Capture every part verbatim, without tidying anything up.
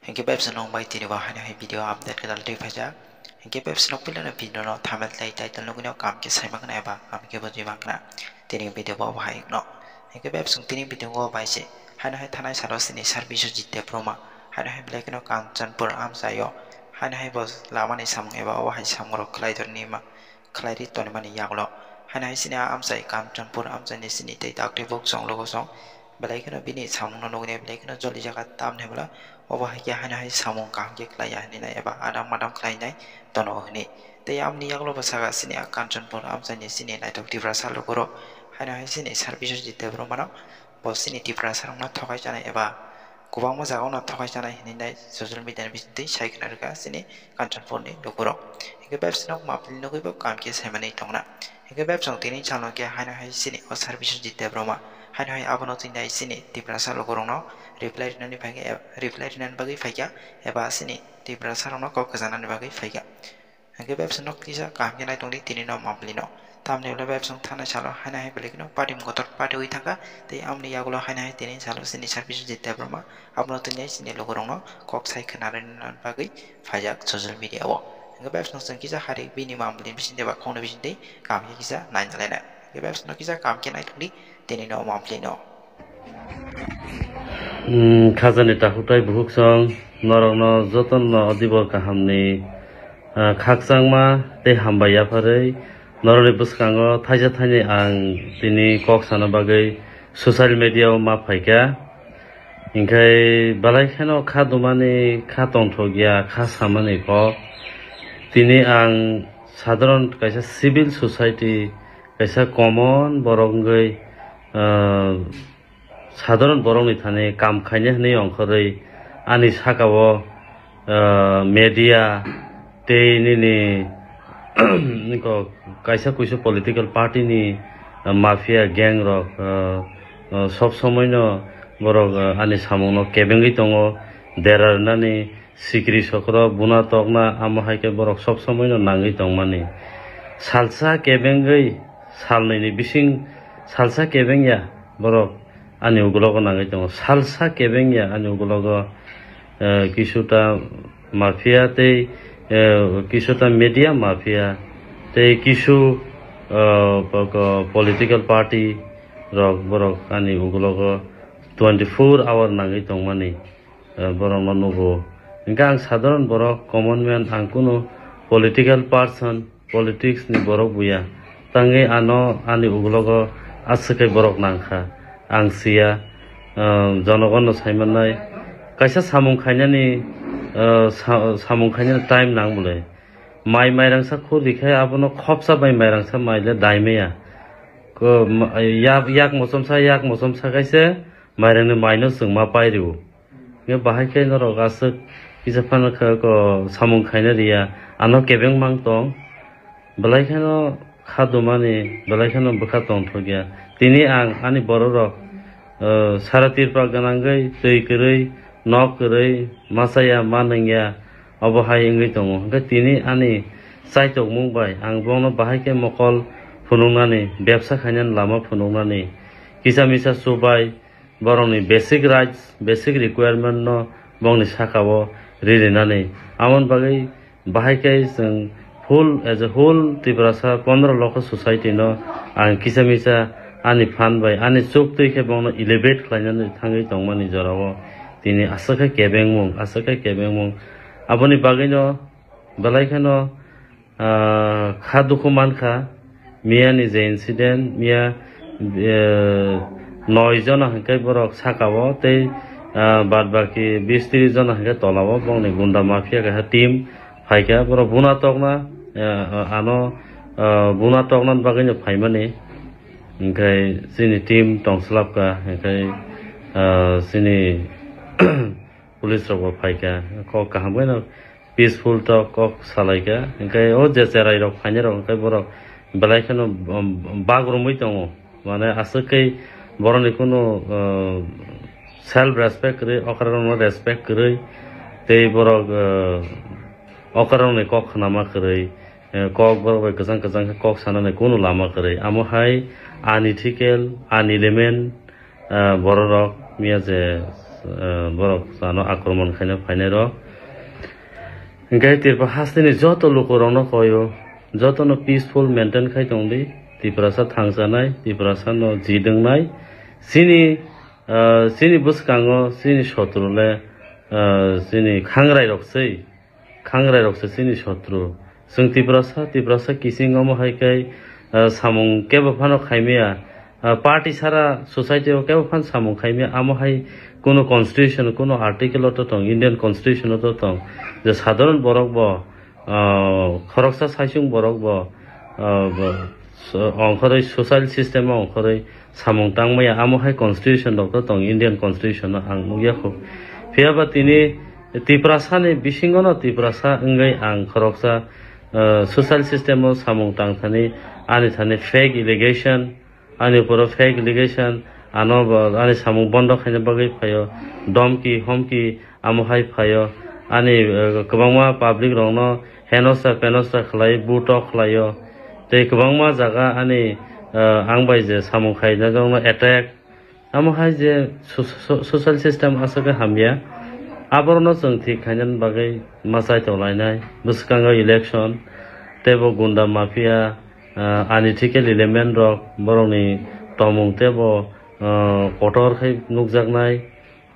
Hinkhe bebsa nong bai tini bo haino hai video update kwtal twi phaijak. Hinkhe bebsa nong puilano video no thumbnail tei title nugwino kaham khe sai mankha eba kaham khe bujui mankha. Tini video bo hai no. Hinkhe bebsa tini video o bai se haino hai thanai salo sini Sir Biswajit Debbarma haino hai belai kheno Kanchanpur amchaio haino hai bo lamani samung eba o hai samung rok khlai torni ma khlai ri tonimani yagulo. Haino hai sini a amchai Kanchanpur amchaini sini tei daktwi buk chwng logo chwng belai kheno bini samungno nugwi belai kheno joli jaga tamni hwnba obo hai khe haino hai samung kaham khe khlai ya hinwi nai eba adam madam khlai nai tono hwnwi. Tei amoni yagulo bo saka sini a Kanchanpur amchaini sini naithok Tiprasa lugurok haino hai sini Sir Biswajit Debbarmano bo sini Tiprasa rokno thokai chanai eba kwbangma jaga o no thokai chanai hinwi nai social media ni bisingtwi sai khna rwkha sini Kanchanpur ni lukurok. Hinkhe bebsa nok mapli nugwi bo kaham khe sai manwi tongna. Hinkhe bebsa tini salno khe haino hai sini o Sir Biswajit Debbarma haino hai abono twi nai sini Tiprasa lukurokno reply rinani phaikhe, reply rinani bagwi phaikha eba sini Tiprasa rokno kok kwchanani bagwi phaikha. Hinkhe bebsa nok kisa kaham khe nai tongdi tini no mapli no. Tamni ulo bebsa thanai salo haino hai belai kheno party mung kotor party wi thangkha. Tei amoni yagulo haino hai tini salo sini Sir Biswajit Debbarma abono twi nai sini lukurokno kok sai khna rwna bagwi phaijak social media o. Hinkhe bebsa chwng kisa hari bini mambli bisingtwi ba khongni bisingtwi kaham khe kisa naina laina. Hinkhe bebsa no kisa kaham khe nai tongdi tini no mambli no. Hmm, khajani takhuk tai bukhuk song norokno jotono o dibor kahamni, ah, khakchangma tei hambai yapharwi norokni bwskango thaisa thaini ang tini kok sana bagwi social media o ma phaikha. Hinkhe belai kheno kha dumani, kha tongthokya, kha samani kok. Tini ang sadharon kaisa civil society, kaisa common borok wngwi, ah, sadharon borokni thani kam khaina hwnwi ongkhorwi ani sakao, ah, media tei nini niko kaisa kuisa political party ni, ah, mafia gang rok, ah, ah, sob somoi no borok, ah, ani samung no kebengwi tongo, dera rwnani sikri sokro buna tokna, amo hai khe borok sob somoi no nangwi tongmani. Salsa kebengwi salnwi ni bising salsa kebengya borok ani ugulogo nangwi tongo. Salsa kebengya ani ugulogo, eh, kisuta mafia tei, eh, kisuta media mafia tei kisu, eh, po-, ko-, political party rok borok ani ugulogo twenty four hour nangwi tongmani, eh, borokno nugo. Hinkhe ang sadharon borok, common man, ang kunu political person, politics ni borok buya. Tangwi ano ani ugulogo aswk khe borok nangkha. Ang siya, ah, jonogonno saimannai. Kaisa samung khainani, ah, sa-, samung khainani time nang bwlai. Mai mairangsa khur rikhe abono khopsa bai mairangsa mai le daimaya. Ko, ma-, yak, yak mochomsa, yak mochomsa kaise mairangni maino chwngma pai rwo. Hingke bahai khe norok aswk kisa phano khe ko samung khaina riya, ano kebeng mang tong, belai kheno kha dumani, belai kheno bwkha tongthokya. Tini ang ani bororok, eh, sara tirpa gwnangwi, twi kwrwi, nok kwrwi, machaya, ma nungya, obo hai wngwi tongo. Hingke tini ani chaitokmung bai ang bono bahai khe mokol phunuknani, bebsa khainani lama phunuknani, kisa misa chubai, borokni basic rights, basic requirement no bongni saka o ririnani. Amoni bagwi bahai khe chwng full, as a whole Tiprasa pondro lokho society no ang kisa misa ani phan bai, ani chuk twi khe bongno elevate khlainani thangwi tongmani jorao tini aswk khe kebengmung, aswk khe kebengmung. Aboni bagwino belai kheno, ah, kha dukhu mankha. Miya ni je incident, miya, eh, noi jona hwnkhe borok saka o tei, ah, bad baki bis tris jona hwnkhe tola o bongni gunda mafia kaisa team phaikha. Borok buna tokna, eh, ano, ah, buna tokna bagwi no phaimani. Hwnkhe chini team tongslapkha, hwnkhe, ah, chini police rok bo phaikha, kok kaham khe no peaceful to kok salaikha, hwnkhe o je cherai rok phainai rok hwnkhe borok belai kheno, um, bak romwi tongo, mane aswk khe borokni kunu, uh, self respect kwrwi, okra rokno respect kwrwi, tei borok, uh, okra rokni kok khnama kwrwi, uh, kok borok bai kwchang kwchang khe kok sanani kunu lama kwrwi, amo hai unethical, unelement, ah, bororok miya je eh, borok ano akromon khaina phainai rok. Hinkhe Tripura hasteni joto lukurokno koyo, jotono peaceful maintain khai tongdi, Tiprasa thangsanai, Tiprasano jidwngnai, chini, eh, chini bwskango chini sotru le, eh, chini khangrai rok sei. Khangrai rok se chini sotru. Chwng Tiprasa, Tiprasa kiching omo hai khe, ah, samung kebo phano khaimaya. Ah, party sara society o kebo phan samung khaimaya. Amo hai kuno constitution, kuno article o to tong, Indian constitution o to tong. Je sadharon borok bo, ah, khoroksa saichung borok bo, ah, bo, So, ongkhorwi social system o ongkhorwi samung tangmaya, amo hai constitution rok to tong, Indian constitution o ang nukya kho. Phiya ba tini Tiprasa ni bisingo no Tiprasa wngwi ang khoroksa, eh, social system o samung tang thani, ani thani fake allegation, ani uporo fake allegation, ano bo ani samung bondo khaina bagwi phaio, domki homki amo hai phaio, ani, eh, kwbangma public rokno henosra penosra khlai, buto khlaio. Tei kwbangma jaga ani, eh, ang bai je samung khainai rokno attack. Amo hai je so-, so-, social system aswk khe hamya. Aborokno chwng thik khainani bagwi ma chai tonglainai. Bwskango election, tei bo gunda mafia, eh, unethical element rok, borokni tongmung tei bo, eh, kotor khe nukjaknai.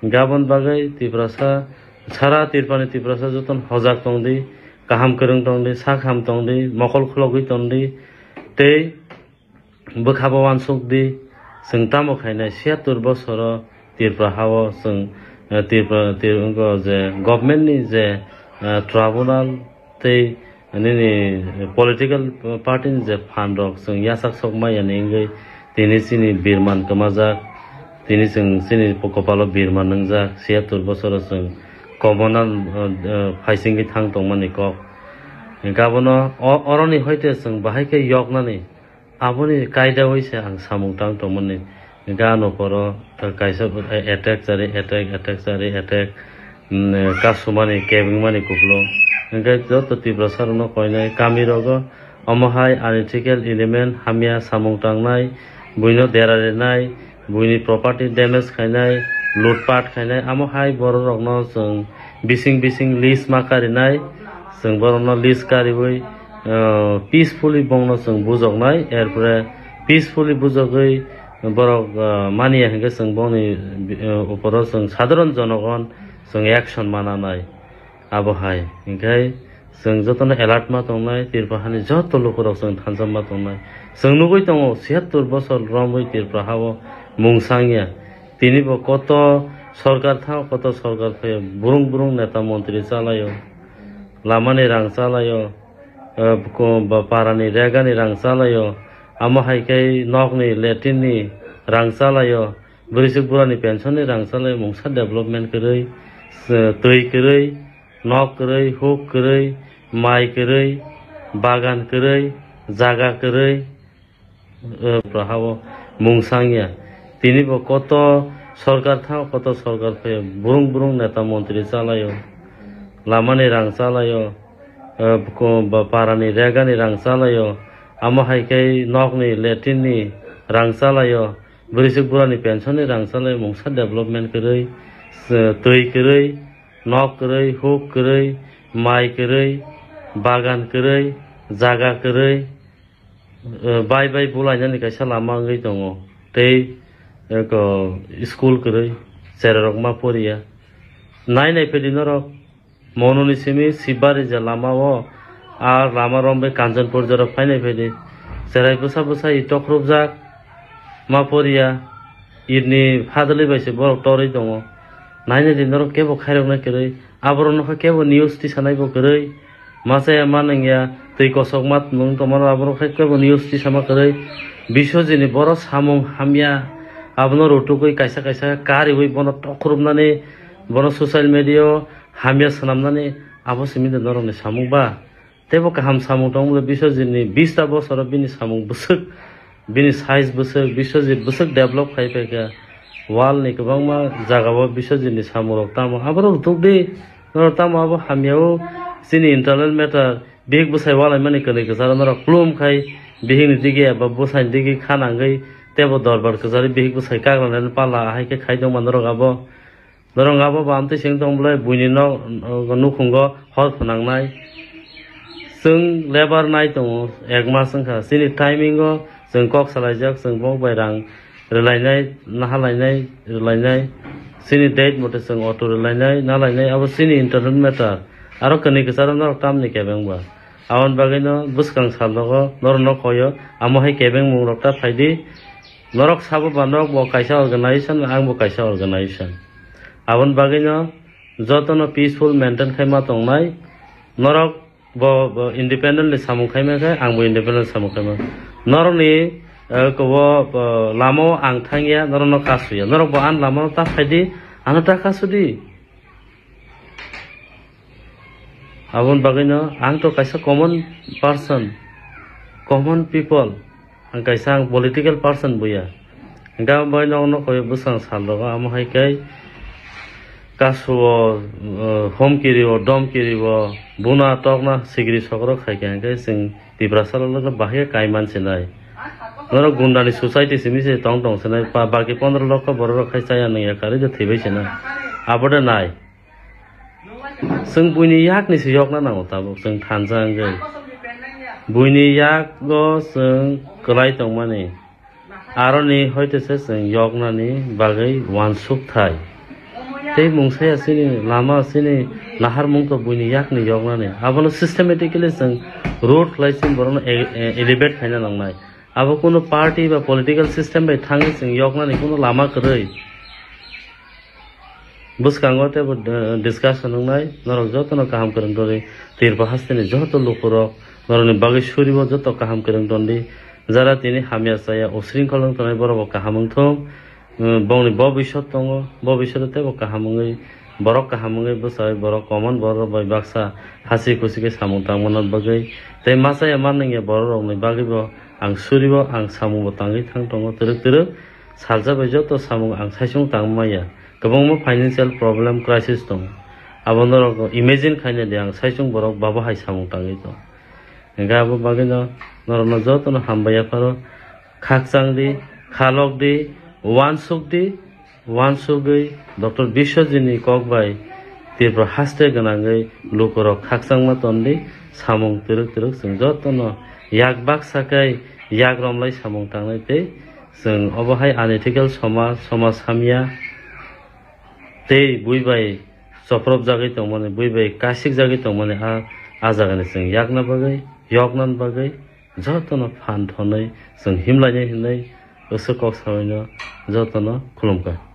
Gabon bagwi Tiprasa, sara Tripurani Tiprasa jotono hojak tongdi, kaham kwrwng tongdi, sak ham tongdi, mokol khulogwi tongdi, tei bwkhabo uansukdi. Chwng tamo khainai siyattor bosoro Tripura hao chwng, eh, Tripura, Tri-, wngkha je government ni je, eh, tribunal tei nini political party ni je phan rok chwng yachak sok maya ni wngwi tini chini birman kwmajak, tini chwng chini kopalo birman nwngjak, siyattor bosoro chwng komonan, eh, eh, phaisingwi thang tongmani kok. Hinkhe abono o-, oroni hoite chwng bahai khe yoknani, aboni kaidawi se ang samung tang tongmani. Hinkhe ano poro kaisa attack chari attack, attack chari attack, mm, kasumani, kebengmani kupulung. Hinkhe joto Tiprasa rokno koinai kami rogo omo hai unethical element hamya samung tangnai, buino dera rinai, buini property damage khainai, lutpat khainai, amo hai borok rokno chwng bising bising list ma karinai, chwng borokno list kariwi, ah, peacefully bongno chwng bujoknai, erpore peacefully bujogwi borok, ah, maniya hinkhe chwng bongni, ah, uporo chwng sadharon jonogon chwng action mananai. Abo hai hinkhe chwng jotono alert ma tongnai, Tripura hani joto lukurok chwng thansa ma tongnai. Chwng nugwi tongo, siyattor bosor romwi Tripura hao mung sangya. Tini bo koto sorkar thao, koto sorkar phaio, burung burung neta montri chalaio, lamani rang chalaio, eh, ko-, ba-, parani regani rang chalaio, amo hai khe nokni latrine ni rang chalaio, bwrwisuk burani pension ni rang chalaio, mungsa development kwrwi, eh, twi kwrwi, nok kwrwi, huk kwrwi, mai kwrwi, bagan kwrwi, jaga kwrwi, eh, Tripura hao mung sangya. Tini bo koto sorkar thao, koto sorkar phaio, burung burung neta montri chalaio, lamani rang chalaio, eh, ko-, ba-, parani regani rang chalaio, amo hai khe nokni latrine ni rang chalaio, bwrwisuk burani pension ni rang chalaio, mungsa development kwrwi, eh, twi kwrwi, nok kwrwi, huk kwrwi, mai kwrwi, bagan kwrwi, jaga kwrwi, eh, bai bai bulainani kaisa lama wngwi tongo. Tei, eh, ko, school kwrwi, cherai rok ma poriya. Nai nai phedi norok, Mononi simi Sibari je lama o, a lama romwi Kanchanpur jora phainai phedi. Cherai bwsa bwsa i tokrupjak, ma poriya, itni phadali bai se borok torwi tongo. Nai nai di norok kebo khairoknai kwrwi, aborok nokha kebo news tisanai bo kwrwi. Machaya ma nangya, twi kosok ma nung tongmano, abono khe kebo news tisama kwrwi. Biswajit ni boro samung hamya, abono rutugwi kaisa kaisa kariwi bono tokrupnani, bono social media o hamya swnamnani, abo simi de norokni samung ba. Teibo kaham samung tongmole Biswajit ni bista bosoro bini samung bwswk, bini size bwswk, Biswajit bwswk develop khai paikha. World ni kwbangma jagao Biswajit ni samung rok tamo. Aborok rwtuk di, norok tamo abo hamya o chini internal matter, bihik bwsai walaimani kwnwi kwcharo norok plum khai bihik ni digi eba bwsai ni digi kha nangwi teibo dorbar kwcharwi bihik bwsai kagra nani pala ahai khe khai tongma norok abo. Norok abo bo amtwi seng tong bolai buini nok, nukhungo hor phwnangnai. Chwng lebar nai tongo, ek mas wngkha. Chini timing o chwng kok salaijak, chwng bok bai rang rwlainai, nahalainai, rwlainai. Chini date mote chwng auto rwlainai, nalainai, abo chini internal matter. Aro kwnwi kwcharo norok tamni kebeng ba. Aboni bagwino bwskang sal rogo norokno koyo, amo hai kebeng mung rok ta phaidi. Norok sabo ba norok bo kaisa organization, ang bo kaisa organization. Aboni bagwino jotono peaceful maintain khai ma tongnai. Norok bo, bo independently samung khai ma khe, ang bo independent samung khai ma. Norokni, eh, kobo, bo lama o ang thangya, norokno kasuya. Norok bo ani lama o ta phaidi, ano ta kasudi. Aboni bagwino ang to kaisa common person, common people, ang kaisa ang political person buya. Hingke aboni bagwino ang nokho bwskang sal rogo amo hai khe kasuo, eh, homkiri o, domkiri o, buna tokna sikiri sokrok hai khe hingke chwng Tiprasa rok bahai khe kai mansinai. Norok gundani society simi se tong tong sinai, pa-, baki pondro lokho borok rok khai chaya nungya karwi de thwibai sinai. Abo de nai. Chwng buini yakni se yokna nango tabuk, chwng thansa wngwi. Buini yago chwng kwlai tongmani. Aroni hoite se chwng yoknani bagwi uansuk thai. Tei mungsaya chini lama chini naharmung to buini yakni yoknani. Abono systematically chwng road khlai chini borokno e-, e-, elevate khaina nangnai. Abo kunu party ba political system bai thangwi chwng yoknani kunu lama kwrwi. Bwskango teibo, eh, discussion wngnai, norok jotono kaham kwrwng tongdi, Tripura hasteni joto lukurok, norokni bagwi suribo joto kaham kwrwng tongdi, jara tini hamya chaya, usringkhol wng tongnai borokbo kaham wngthung, eh, bongni bo biswt tongo, bo biswt teibo kaham wngwi, borok kaham wngwi bwsai, borok common borok bai baksa hasi khusi khe samung tangmani bagwi, tei machaya mannwngya borok rokni bagwibo ang suribo, ang samungbo tangwi thang tongo twrwk twrwk. Salsa bai joto samung ang saichung tang maya. Kwbangma financial problem, crisis tongo. Abo norok imagine khaina di, ang saichung borok babo hai samung tangwi tong. Hingkhe abo bagwino norokno jotono hambai yapharo khakchang di, khalok di, uansuk di, uansugwi Doctor Biswajit ni kok bai Tripura haste gwnangwi lukurok khakchangma ton di, samung twrwk twrwk chwng jotono yak baksa khe yak romlai samung tangnai tei Chwng obo hai unethical somaj, somaj hamya tei bui bai chopropjagwi tongmani, bui bai kasikjagwi tongmani a, a jagani chwng yakna bagwi, yoknani bagwi jotono phan thonwi chwng himlainai hinwi bwswk kok sabaino jotono khulumkha.